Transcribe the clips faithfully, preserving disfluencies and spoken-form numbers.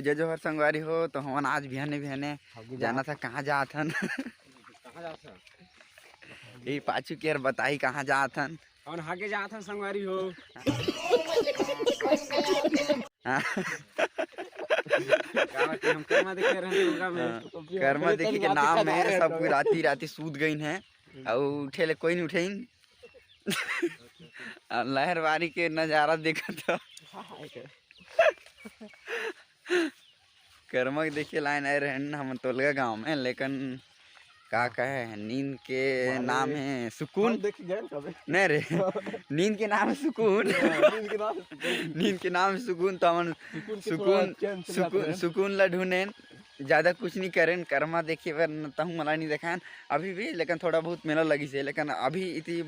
जय जोहार संगवारी हो, तो हमन आज बिहाने बिहाने जाना था, कहाँ जात हन? कहाँ जात हन? ये पाछू के यार बताई कहाँ जात हन? हमन हागे जात हन संगवारी हो। हाँ। का बात है, हम कर्मा देखे रहन टोलगा में। हाँ, कर्मा देखी के नाम है, सब कोई राती राती सूत गइन है, अउ उठे ले कोई नहीं उठेन। अउ लहरवारी के नजारा देखत हो। कर्मा के देखे लाइन आए रहन हमन टोलगा गांव में, लेकिन का कहे, नींद के नाम है सुकून। हम देख गए कभी। नहीं रे, नींद के नाम है सुकून। हाँ, नींद के नाम है सुकून। नींद के नाम है सुकून, तो हमन सुकून के थोड़ा सुकून, चैन से सुकून, जाते हैं। सुकून ला ढूंढेन। ज्यादा कुछ नहीं करेन, कर्मा देखे बर न तहूँ मला नहीं देखायन अभी भी, लेकिन थोड़ा बहुत मेला लगिस हे, लेकिन अभी इति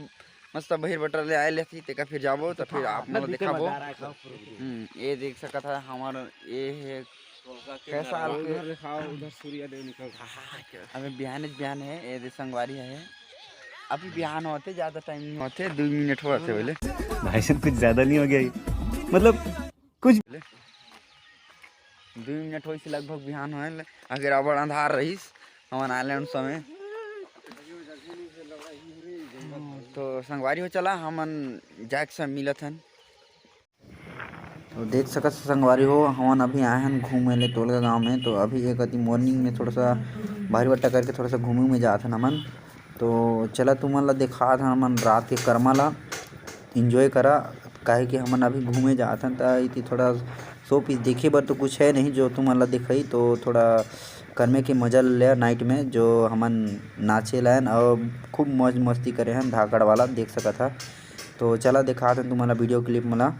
मस्त बहिर बटर ले आए लेथी, तेका फिर जाबो, तो फिर आप मन ला दिखाबो। हम्म, ये देख सकत है हमर, ये है कै साल के। उधर दिखाओ, उधर सूर्य देव निकल रहा है। अबे बिहान, बिहान है, ये दे संगवारी है। अभी बिहान होते, ज्यादा टाइम नहीं होते, दो मिनट होते बोले। भाई साहब, कुछ ज्यादा नहीं हो गया ये? मतलब कुछ दो मिनट होइस लगभग बिहान होए ले, अगर अबड़ अंधार रहिस, हमन आए ले उन समय। तो संगवारी हो, चला हमन जाके सब मिलत हन। तो देख सकत हो संगवारी हो, हमन अभी आए हन घूमे ले टोलगा गांव में। तो अभी एक अति morning में थोड़ा सा भारी बट्टा करके थोड़ा सा घूमे में जात हन हमन। तो चला तुमन ला देखात हन हमन रात के कर्मा ला, enjoy करा, काहे कि हमन अभी घूमे जात हन, त इति थोड़ा show piece देखे बर तो कुछ है नहीं जो तुमन ला दिखाई, तो थोड़ा कर्मे के मजा ले night में जो हमन नाचे लायन और खूब मौज मस्ती करे हन धाकड़ वाला, देख सकत हा। तो चला देखात हन तुमन ला video clip मला।